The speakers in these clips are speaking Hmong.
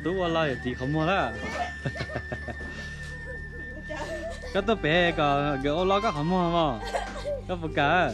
Tub ua los yawm txiv qhov muag lawm. Koj tuaj pem kom nkawd ua los koj qhov muag mog. Koj puas kam?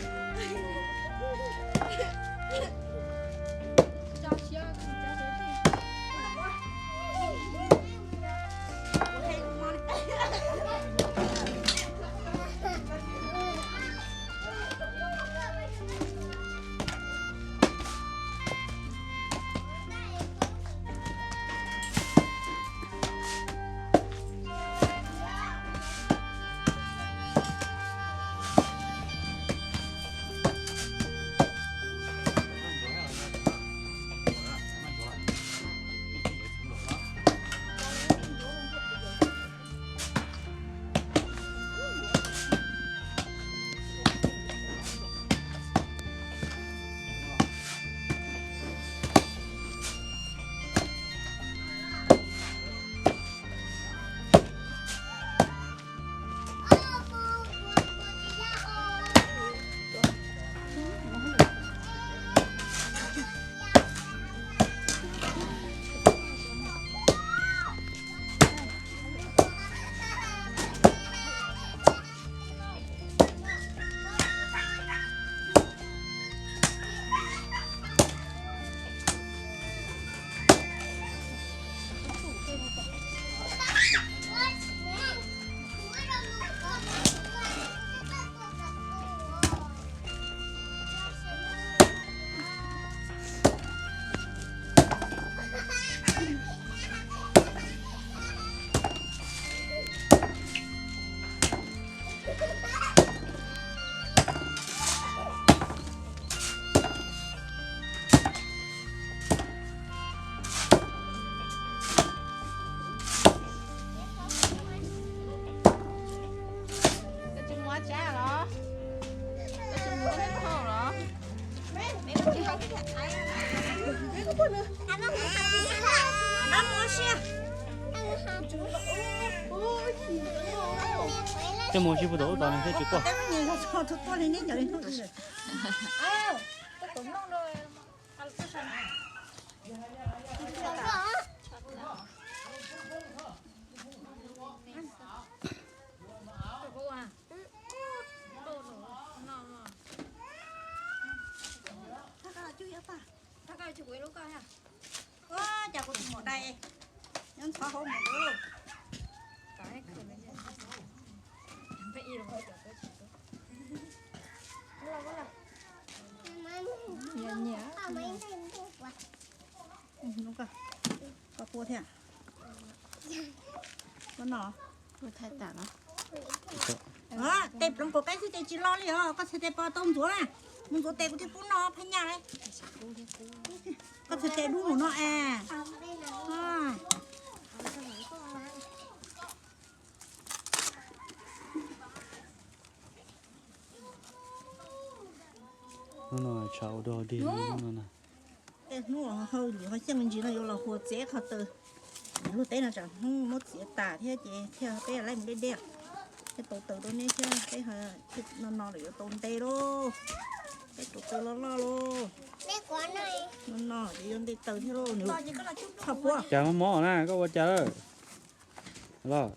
Tej mus sib pus tom ub tod nws thiaj tsis quaj. Cas kuv tus maum dais nyob ntxhov hauv mus lawm. Koj pua thiab. Koj no. Tes ploov kaum qaib xwb ces tsis lo li os. Koj txhais tes pos tau ntxuav na. Mus ntxuav tes kuv thiaj pub no phab nyaj li. Koj txhais tes dub mus no es. Hnub no tshav ua dog dig no na. Tej hnub hauj lwm ho xyeej me ntsis no yuav los hu txiav qhov taws. Luag teb no tsam hnub muab txiav tas thiab ces thiaj peb laib mus deb deb. Thiaj tau taws rau neb thiab peb no no lawm yuav tau nte lauj. Peb rauv taws loj loj lauj. No no ces yuav nte taws thiab lauj. Nws txhoj puab. Cas mob mob na koj ua cas lawm? Los.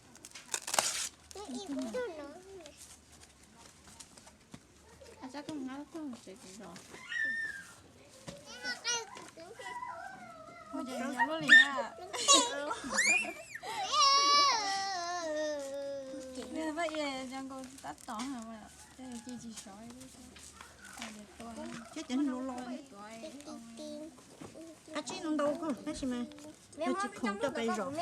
Thiab cov neeg laus laus, qab tsib no ntau kawg tab sis mas yog tsis khoom coj pes zom.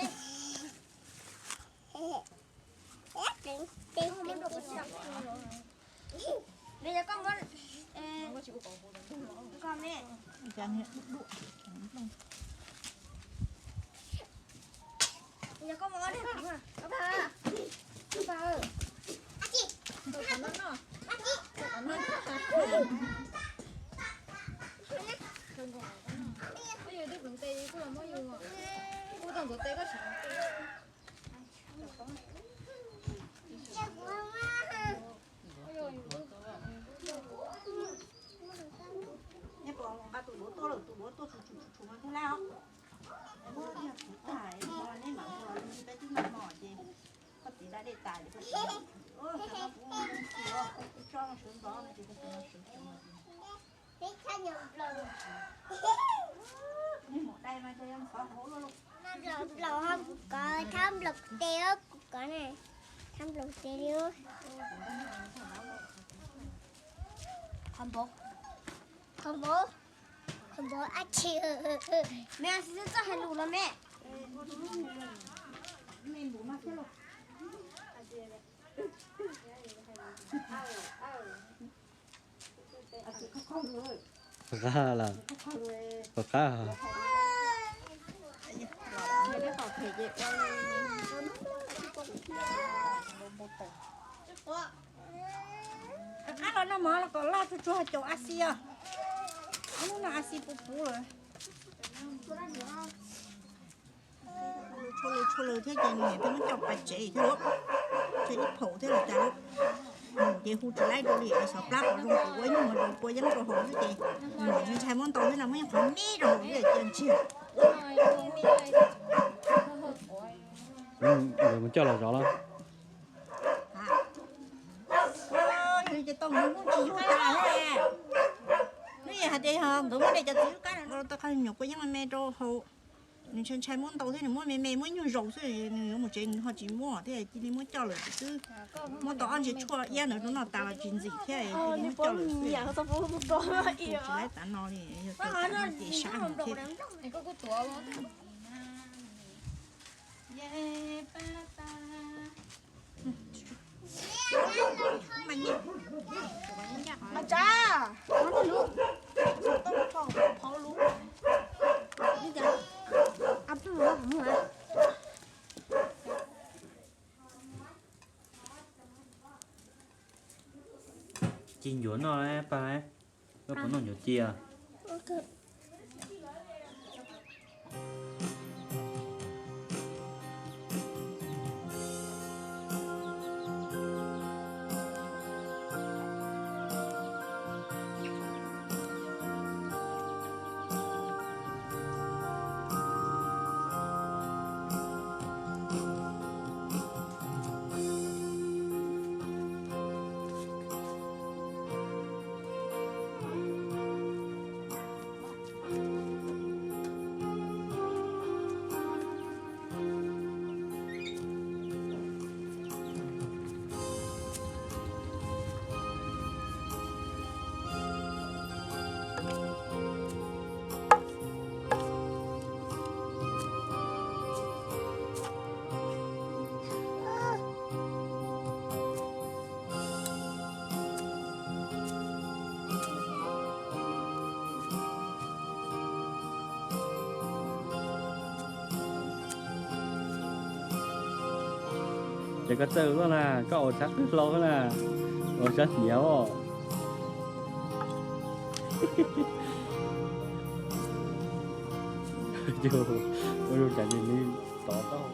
Neb puas nqa tus duav tuaj lawm, tus duav tuaj tshum tshum tshum tshum no thiab lauj. Muab yog tsis tag Nplaum, nplaum ho kuv kov, thab nplaum tes kuv kov na. Thab nplaum tes li. Qhov npaum, qhov npaum, qhov npaum ab tsi. Me xwb txawj hais lus los me. Qab lawm, qab. Qab los noj mov los kom loj tsuag tsuag caum a xi os. Lub no a xi puv puv lawm. Tshuaj lw tshuaj lw thiab ces nws niam thiaj muab coj pais tsev thiab, tsev ib phaum thiab los cas. Ces hu tsis laib rau li, xov plab qhov zoo kuv ua ib nyuag mus rau pua yeeb rau hauv xwb ces nws ntshai ntshai muab ntau thiab no muab yeej qhov me rau hauv thiab cia ntsiag. Mus coj los zov los. Yog li ces tau mus hnub tsis yuav tas thiab. Nws hais tias yog nkawd muab de cov txiv lub kab rau tau qhov nyuam pua yeeb me me rau hauv. Nws ntshai ntshai muab ntau thiab nws muab me me muab ib nyuag zaus xwb nws yuav mus tsev nws ho tsis muaj thiab cia li muab coj lawm xwb. Muab tau ob ntseg tshuaj iab ntawd rau noj tas los tsis ntxim thiab cia li muab coj lawm xwb. Tsis laib tav no li, yog tau tav no ces sab heev thiab. Ci ncuav noj pag, koj puas noj ncuav ci? Ces koj txawj ua na, koj ua sab qwb hlau na, ua sab hniav os. Ua zoo cas li tod tau.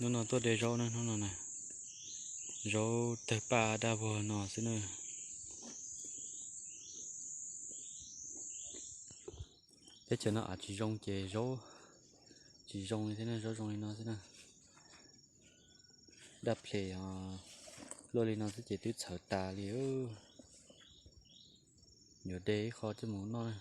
Hnub no tuaj de zaub na, hnub no na, zaub tawg paj daj vog no xwb na. Teb chaws no av tsis zoo ces zaub tsis zoo li thiab na, zaub zoo li no xwb na. Daj ples luaj li no xwb ces twb txhawv tas li. Yuav de ib qho coj mus noj na.